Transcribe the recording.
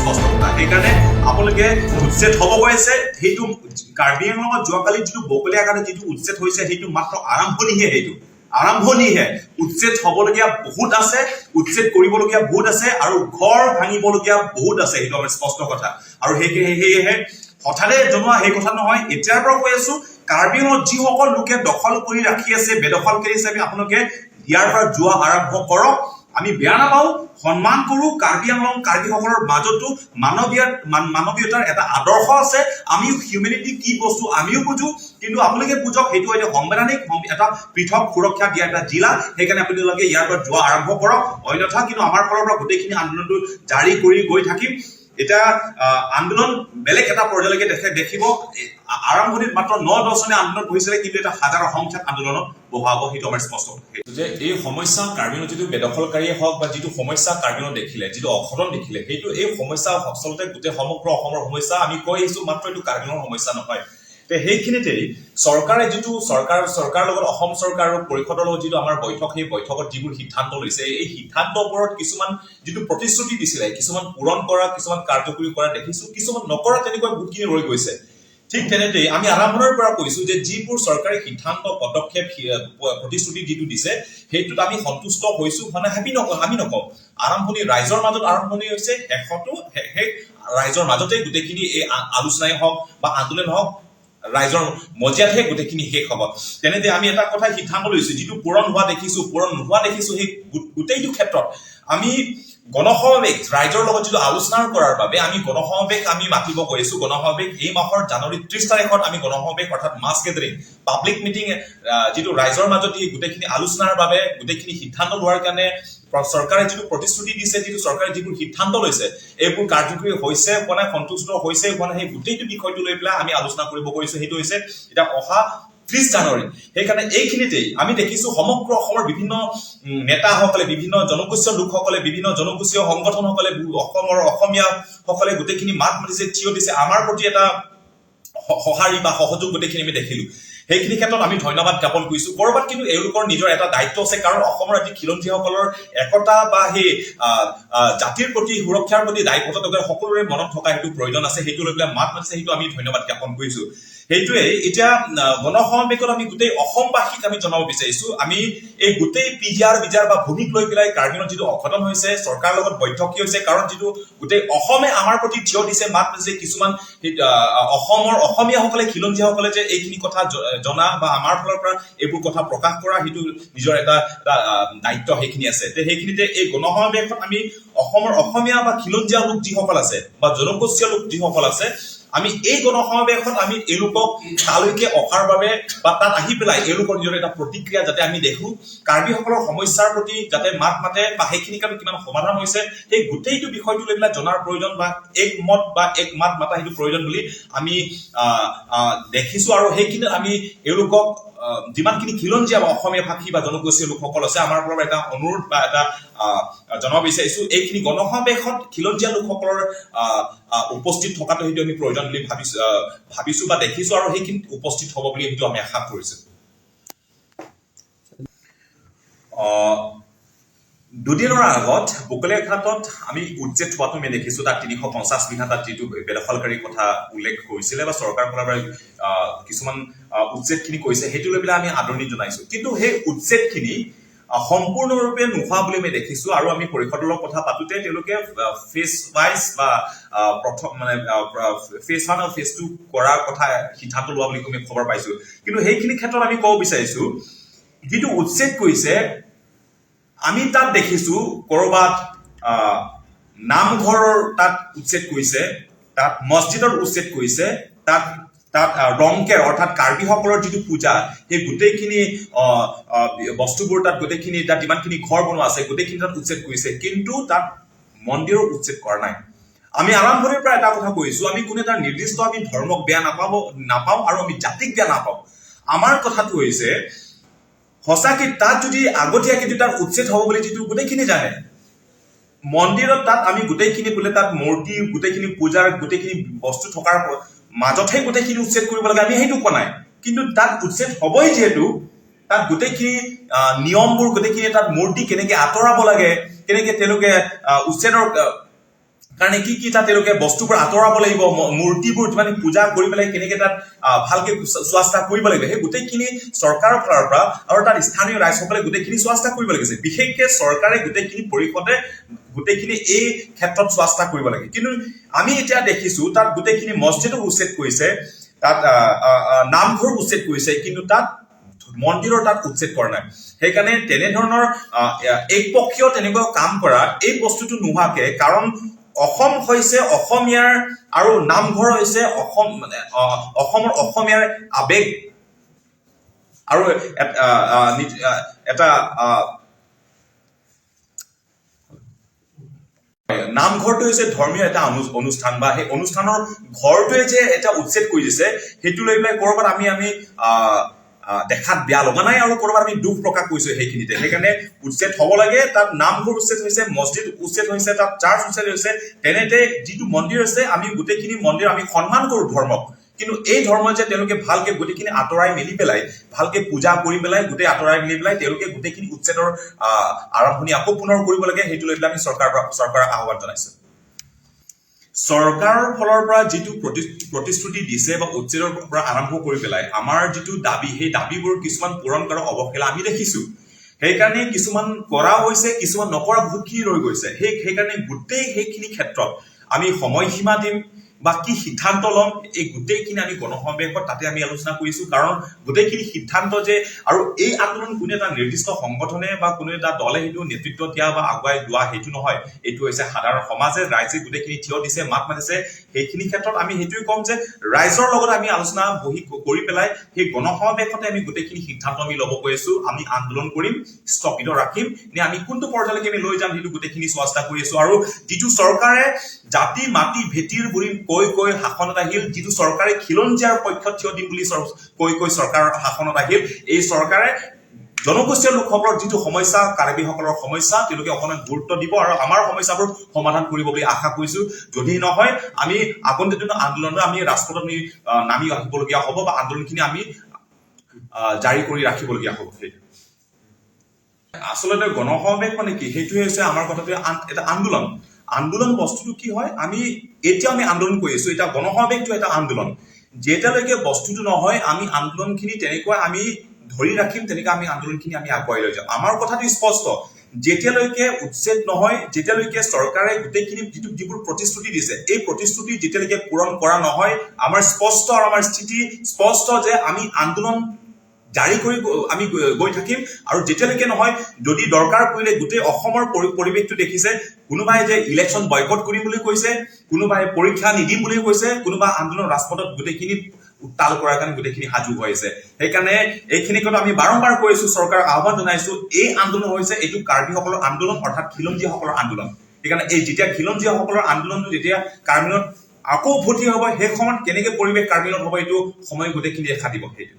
স্পষ্ট কথা। সেইকাৰণে আপোনালোকে উচ্ছেদ হ'ব গৈ আছে। সেইটো কাৰ্বি আংলঙত যোৱাকালি যিটো বকলীয়াঘাটত যিটো উচ্ছেদ হৈছে, সেইটো মাত্ৰ আৰম্ভণিহে। সেইটো আৰম্ভণিহে। উচ্ছেদ হ'বলগীয়া বহুত আছে, উচ্ছেদ কৰিবলগীয়া বহুত আছে আৰু ঘৰ ভাঙিবলগীয়া বহুত আছে। সেইটো আমাৰ স্পষ্ট কথা। আৰু সেয়েহে হঠাতে জনোৱা সেই কথা নহয়, এতিয়াৰ পৰা কৈ আছো, কাৰ্বি আংলঙত যিসকল লোকে দখল কৰি ৰাখি আছে, বেদখলকাৰী হিচাপে আপোনালোকে ইয়াৰ পৰা যোৱা আৰম্ভ কৰক। আমি বেয়া নাপাওঁ, সন্মান কৰো। কাৰ্বি আংলং কাৰ্বিসকলৰ মাজতো মানৱীয়তাৰ এটা আদৰ্শ আছে। আমিও হিউমেনিটি কি বস্তু আমিও বুজো। কিন্তু আপোনালোকে বুজক, সেইটো এটা সাংবিধানিক এটা পৃথক সুৰক্ষা দিয়া এটা জিলা। সেইকাৰণে আপোনালোকে ইয়াৰ পৰা যোৱা আৰম্ভ কৰক। অন্যথা কিন্তু আমাৰ ফালৰ পৰা গোটেইখিনি আন্দোলনটো জাৰি কৰি গৈ থাকিম। এতিয়া আন্দোলন বেলেগ এটা পৰ্যায়লৈকে দেখিব। আৰম্ভণিত মাত্ৰ 9-10 জনে আন্দোলনত বহিছিলে, কিন্তু এটা হাজাৰৰ সংখ্যাত আন্দোলনত বহাব, সেইটো আমাৰ স্পষ্ট যে এই সমস্যা কাৰ্বিঙত যিটো বেদখলকাৰীয়ে হওক বা যিটো সমস্যা কাৰ্বিঙত দেখিলে, যিটো অঘটন দেখিলে, সেইটো এই সমস্যা আচলতে গোটেই সমগ্ৰ অসমৰ সমস্যা। আমি কৈ আহিছো, মাত্ৰ এইটো কাৰ্বিঙৰ সমস্যা নহয়। তে সেইখিনিতেই চৰকাৰে যিটো চৰকাৰৰ লগত, অসম চৰকাৰ আৰু পৰিষদৰ লগত যিটো আমাৰ বৈঠক, সেই বৈঠকত যিবোৰ সিদ্ধান্ত লৈছে, এই সিদ্ধান্তবোৰত কিছুমান যিটো প্ৰতিশ্ৰুতি দিছিলে, কিছুমান পূৰণ কৰা, কিছুমান কাৰ্যকৰী কৰা দেখিছো, কিছুমান নকৰা তেনেকুৱা বহুতখিনি ৰৈ গৈছে। ঠিক তেনেতেই আমি আৰম্ভণিৰ পৰা কৈছো যে যিবোৰ চৰকাৰী সিদ্ধান্ত, পদক্ষেপ, প্ৰতিশ্ৰুতি যিটো দিছে, সেইটোত আমি সন্তুষ্ট হৈছো মানে হেপী নকওঁ, আমি নকওঁ। আৰম্ভণি ৰাইজৰ মাজত আৰম্ভণি হৈছে, শেষতো শেষ ৰাইজৰ মাজতে গোটেইখিনি এই আলোচনাই হওক বা আন্দোলন হওক, ৰাইজৰ মজিয়াতহে গোটেইখিনি শেষ হ'ব। তেনেতে আমি এটা কথা সিদ্ধান্ত লৈছো, যিটো পূৰণ হোৱা দেখিছো, পূৰণ নোহোৱা দেখিছো, সেই গোটেইটো ক্ষেত্ৰত আমি গণসমাৱেশ, ৰাইজৰ লগত যিটো আলোচনা কৰাৰ বাবে আমি গণসমাৱেশ আমি মাতিব গৈছো। গণসমাৱেশ এই মাহৰ জানুৱাৰী 30 তাৰিখত আমি গণসমাৱেশ, অৰ্থাৎ মাছ গেডাৰিং, পাব্লিক মিটিং, যিটো ৰাইজৰ মাজত এই গোটেইখিনি আলোচনাৰ বাবে, গোটেইখিনি সিদ্ধান্ত লোৱাৰ কাৰণে চৰকাৰে যিটো প্ৰতিশ্ৰুতি দিছে, যিটো চৰকাৰে যিবোৰ সিদ্ধান্ত লৈছে, এইবোৰ কাৰ্যকৰী হৈছে হোৱা নাই, সন্তুষ্ট হৈছে হোৱা নাই, সেই গোটেইটো বিষয়টো লৈ পেলাই আমি আলোচনা কৰিব গৈছো। সেইটো হৈছে এতিয়া অহা 30 জানুৱাৰী। সেইকাৰণে এইখিনিতেই আমি দেখিছো সমগ্ৰ অসমৰ বিভিন্ন নেতাসকলে, বিভিন্ন জনগোষ্ঠীয় লোকসকলে, বিভিন্ন জনগোষ্ঠীয় সংগঠনসকলে, অসমৰ অসমীয়াসকলে গোটেইখিনি মাত মাতিছে, থিয় দিছে। আমাৰ প্ৰতি এটা সঁহাৰি বা সহযোগ গোটেইখিনি আমি দেখিলো। সেইখিনি ক্ষেত্ৰত আমি ধন্যবাদ জ্ঞাপন কৰিছো। কৰবাত কিন্তু এওঁলোকৰ নিজৰ এটা দায়িত্ব আছে, কাৰণ অসমৰ আজি খিলঞ্জীয়াসকলৰ একতা বা সেই আহ, আহ, জাতিৰ প্ৰতি, সুৰক্ষাৰ প্ৰতি দায়বদ্ধতা সকলোৰে মনত থকা সেইটো প্ৰয়োজন আছে। সেইটো লৈ পেলাই মাত মাতিছে, সেইটো আমি ধন্যবাদ জ্ঞাপন কৰিছো। সেইটোৱে এতিয়া গণসমাৱেশত আমি গোটেই অসমবাসীক আমি জনাব বিচাৰিছো, আমি এই গোটেই পিজিআৰ বিজাৰ বা ভূমিক লৈ পেলাই কাৰ্বিঙত যিটো অঘটন হৈছে, চৰকাৰৰ লগত বৈঠক কি হৈছে, কাৰণ যিটো গোটেই অসমে আমাৰ প্ৰতি থিয় দিছে, মাত মাতিছে, কিছুমান সেই, অসমৰ অসমীয়াসকলে, খিলঞ্জীয়াসকলে যে এইখিনি কথা জনা বা আমাৰ ফালৰ পৰা এইবোৰ কথা প্ৰকাশ কৰা, সেইটো নিজৰ এটা দায়িত্ব সেইখিনি আছে। তে সেইখিনিতে এই গণসমাৱেশত আমি অসমৰ অসমীয়া বা খিলঞ্জীয়া লোক যিসকল আছে বা জনগোষ্ঠীয় লোক যিসকল আছে, আমি এই গণসমাৱেশত আমি এওঁলোকক তালৈকে অহাৰ বাবে বা তাত আহি পেলাই এওঁলোকৰ নিজৰ এটা প্ৰতিক্ৰিয়া যাতে আমি দেখো, কাৰ্বিসকলৰ সমস্যাৰ প্ৰতি যাতে মাত মাতে বা সেইখিনি কাৰণে কিমান সমাধান হৈছে, সেই গোটেইটো বিষয়টো লৈ পেলাই জনাৰ প্ৰয়োজন বা এক মত বা এক মাত মাতা সেইটো প্ৰয়োজন বুলি আমি আহ, আহ, দেখিছো। আৰু সেইখিনিত আমি এওঁলোকক যিমানখিনি খিলঞ্জীয়া বা অসমীয়া ভাষী বা জনগোষ্ঠীয় লোকসকল আছে, আমাৰ পৰা এটা অনুৰোধ বা এটা জনাব বিচাৰিছো, এইখিনি গণসমাৱেশত খিলঞ্জীয়া লোকসকলৰ আহ, আহ, উপস্থিত থকাটো সেইটো আমি প্ৰয়োজন বুলি ভাবিছো বা দেখিছো আৰু সেইখিনিত উপস্থিত হ'ব বুলি সেইটো আমি আশা কৰিছো। দুদিনৰ আগত বকলীয়াঘাটত আমি উচ্ছেদ হোৱাটো আমি দেখিছো। তাত 350 বিঘা তাত যিটো বেদখলকাৰীৰ কথা উল্লেখ কৰিছিলে বা চৰকাৰ ফালৰ পৰা কিছুমান উচ্ছেদখিনি কৰিছে, সেইটো লৈ পেলাই আমি আদৰণি জনাইছো। কিন্তু সেই উচ্ছেদখিনি সম্পূৰ্ণৰূপে নোহোৱা বুলি আমি দেখিছো। আৰু আমি পৰিষদৰ লগত কথা পাতোতে তেওঁলোকে ফেজ ৱাইজ বা প্ৰথম মানে ফেজ ওৱান আৰু ফেজ টু কৰাৰ কথা সিদ্ধান্ত লোৱা বুলি আমি খবৰ পাইছো। কিন্তু সেইখিনি ক্ষেত্ৰত আমি ক'ব বিচাৰিছো, যিটো উচ্ছেদ কৰিছে, আমি তাত দেখিছো কৰবাত নামঘৰৰ তাত উচ্ছেদ কৰিছে, তাত মছজিদৰ উচ্ছেদ কৰিছে, তাত তাত ৰংকেৰ অৰ্থাৎ কাৰ্বিসকলৰ যিটো পূজা, সেই গোটেইখিনি আহ, আহ, বস্তুবোৰ তাত গোটেইখিনি, তাত যিমানখিনি ঘৰ বনোৱা আছে, গোটেইখিনি তাত উচ্ছেদ কৰিছে, কিন্তু তাত মন্দিৰৰ উচ্ছেদ কৰা নাই। আমি আৰম্ভণিৰ পৰা এটা কথা কৈছো, আমি কোনো এটা নিৰ্দিষ্ট আমি ধৰ্মক বেয়া নাপাওঁ আৰু আমি জাতিক বেয়া নাপাওঁ। আমাৰ কথাটো হৈছে, সঁচাকে তাত যদি আগতীয়াকে যদি তাত উচ্ছেদ হ'ব বুলি যিটো গোটেইখিনি জানে, মন্দিৰত তাত আমি গোটেইখিনি বোলে তাত মূৰ্তি, গোটেইখিনি পূজাৰ গোটেইখিনি বস্তু থকাৰ মাজতহে গোটেইখিনি উচ্ছেদ কৰিব লাগে, আমি সেইটো কোৱা নাই। কিন্তু তাত উচ্ছেদ হ'বই যিহেতু, তাত গোটেইখিনি নিয়মবোৰ, গোটেইখিনি তাত মূৰ্তি কেনেকে আঁতৰাব লাগে, কেনেকে তেওঁলোকে উচ্ছেদৰ কাৰণে কি কি তাত তেওঁলোকে বস্তুবোৰ আঁতৰাব লাগিব, মূৰ্তিবোৰ মানে পূজা কৰি পেলাই কেনেকে তাত ভালকে চোৱা চিতা কৰিব লাগিব, সেই গোটেইখিনি চৰকাৰৰ ফালৰ পৰা আৰু তাত স্থানীয় ৰাইজসকলে গোটেইখিনি চোৱা চিতা কৰিব লাগিছে। বিশেষকে চৰকাৰে গোটেইখিনি পৰিষদে গোটেইখিনি এই ক্ষেত্ৰত চোৱা চিতা কৰিব লাগে। কিন্তু আমি এতিয়া দেখিছো তাত গোটেইখিনি মছজিদো উচ্ছেদ কৰিছে, তাত নামঘৰ উচ্ছেদ কৰিছে, কিন্তু তাত মন্দিৰৰ তাত উচ্ছেদ কৰা নাই। সেইকাৰণে তেনেধৰণৰ একপক্ষীয় তেনেকুৱা কাম কৰা এই বস্তুটো নোহোৱাকে, কাৰণ অসম হৈছে অসমীয়াৰ আৰু নামঘৰ হৈছে অসম মানে অসমৰ অসমীয়াৰ আৱেগ আৰু এটা নামঘৰটো হৈছে ধৰ্মীয় এটা অনুষ্ঠান বা সেই অনুষ্ঠানৰ ঘৰটোৱে যে এটা উচ্ছেদ কৰি দিছে, সেইটো লৈ পেলাই ক'ৰবাত আমি আমি দেখাত বেয়া লগা নাই আৰু ক'ৰবাত আমি দুখ প্ৰকাশ কৰিছো সেইখিনিতে। সেইকাৰণে উচ্ছেদ হ'ব লাগে। তাত নামঘৰ উচ্ছেদ হৈছে, মছজিদ উচ্ছেদ হৈছে, তাত চাৰ্চ উচ্ছেদ হৈছে, তেনেতে যিটো মন্দিৰ আছে আমি গোটেইখিনি মন্দিৰ আমি সন্মান কৰো ধৰ্মক, কিন্তু এই ধৰ্মই যে তেওঁলোকে ভালকে গোটেইখিনি আঁতৰাই মেলি পেলাই ভালকে পূজা কৰি পেলাই গোটেই আঁতৰাই মেলি পেলাই তেওঁলোকে গোটেইখিনি উচ্ছেদৰ আৰম্ভণি আকৌ পুনৰ কৰিব লাগে, সেইটো লৈ পেলাই আমি চৰকাৰক আহ্বান জনাইছো। চৰকাৰৰ ফালৰ পৰা যিটো প্ৰতিশ্ৰুতি দিছে বা উচ্ছেদৰ পৰা আৰম্ভ কৰি পেলাই আমাৰ যিটো দাবী, সেই দাবীবোৰ কিছুমান পূৰণ কৰাৰ অৱহেলা আমি দেখিছো। সেইকাৰণে কিছুমান কৰা হৈছে, কিছুমান নকৰা বহুতখিনি ৰৈ গৈছে। সেইকাৰণে গোটেই সেইখিনি ক্ষেত্ৰত আমি সময়সীমা দিম বা কি সিদ্ধান্ত ল'ম, এই গোটেইখিনি আমি গণসমাৱেশত তাতে আমি আলোচনা কৰিছো। কাৰণ গোটেইখিনি সিদ্ধান্ত যে আৰু এই আন্দোলন কোনো এটা নিৰ্দিষ্ট সংগঠনে বা কোনো এটা দলে সেইটো নেতৃত্ব দিয়া বা আগুৱাই লোৱা সেইটো নহয়, এইটো হৈছে সাধাৰণ সমাজে ৰাইজে গোটেইখিনি থিয় দিছে, মাত মাতিছে। সেইখিনি ক্ষেত্ৰত আমি সেইটোৱে ক'ম যে ৰাইজৰ লগত আমি আলোচনা বহি কৰি পেলাই সেই গণসমাৱেশতে আমি গোটেইখিনি সিদ্ধান্ত আমি ল'ব গৈ আছো। আমি আন্দোলন কৰিম, স্থগিত ৰাখিম নে আমি কোনটো পৰ্যায়লৈকে আমি লৈ যাম, সেইটো গোটেইখিনি চোৱা চিতা কৰি আছো। আৰু যিটো চৰকাৰে জাতি মাটি ভেটিৰ বুলি কৈ কৈ শাসনত আহিল, যিটো চৰকাৰে খিলঞ্জীয়াৰ পক্ষত থিয় দিম বুলি কৈ কৈ চৰকাৰ শাসনত আহিল, এই চৰকাৰে জনগোষ্ঠীয় লোকসকলৰ যিটো সমস্যা, কাৰ্বিসকলৰ সমস্যা, তেওঁলোকে অকণমান গুৰুত্ব দিব আৰু আমাৰ সমস্যাবোৰ সমাধান কৰিব বুলি আশা কৰিছো। যদি নহয় আমি আগন্তুক দিনৰ আন্দোলনত আমি ৰাজপথত আমি নামি আহিবলগীয়া হ'ব বা আন্দোলনখিনি আমি জাৰি কৰি ৰাখিবলগীয়া হ'ব। সেইটো আচলতে গণসমাৱেশ মানে কি, সেইটোৱে হৈছে আমাৰ কথাটো এটা আন্দোলন। আন্দোলন বস্তুটো কি হয়, আমি এতিয়া আমি আন্দোলন কৰি আছো, এতিয়া গণসমাৱেশটো এটা আন্দোলন। যেতিয়ালৈকে বস্তুটো নহয় আমি আন্দোলনখিনি তেনেকুৱা আমি ধৰি ৰাখিম, তেনেকুৱা আমি আন্দোলনখিনি আমি আগুৱাই লৈ যাম। আমাৰ কথাটো স্পষ্ট, যেতিয়ালৈকে উচ্ছেদ নহয়, যেতিয়ালৈকে চৰকাৰে গোটেইখিনি যিবোৰ প্ৰতিশ্ৰুতি দিছে, এই প্ৰতিশ্ৰুতি যেতিয়ালৈকে পূৰণ কৰা নহয়, আমাৰ স্পষ্ট আৰু আমাৰ স্থিতি স্পষ্ট যে আমি আন্দোলন জাৰি কৰি আমি গৈ থাকিম। আৰু যেতিয়ালৈকে নহয়, যদি দৰকাৰ পৰিলে গোটেই অসমৰ পৰিৱেশটো দেখিছে, কোনোবাই যে ইলেকশ্যন বয়কট কৰিম বুলি কৈছে, কোনোবাই পৰীক্ষা নিদিম বুলি কৈছে, কোনোবা আন্দোলন ৰাজপথত গোটেইখিনি উত্তাল কৰাৰ কাৰণে গোটেইখিনি সাজু হৈ আছে। সেইকাৰণে এইখিনি কথা আমি বাৰম্বাৰ কৈ আছো, চৰকাৰক আহ্বান জনাইছো, এই আন্দোলন হৈছে এইটো কাৰ্বিসকলৰ আন্দোলন, অৰ্থাৎ খিলঞ্জীয়াসকলৰ আন্দোলন। সেইকাৰণে এই যেতিয়া খিলঞ্জীয়াসকলৰ আন্দোলনটো যেতিয়া কাৰ্বিত আকৌ উভতি হ'ব, সেই সময়ত কেনেকে পৰিৱেশ কাৰ্বিত হ'ব, এইটো সময় গোটেইখিনি দেখা দিব। সেইটো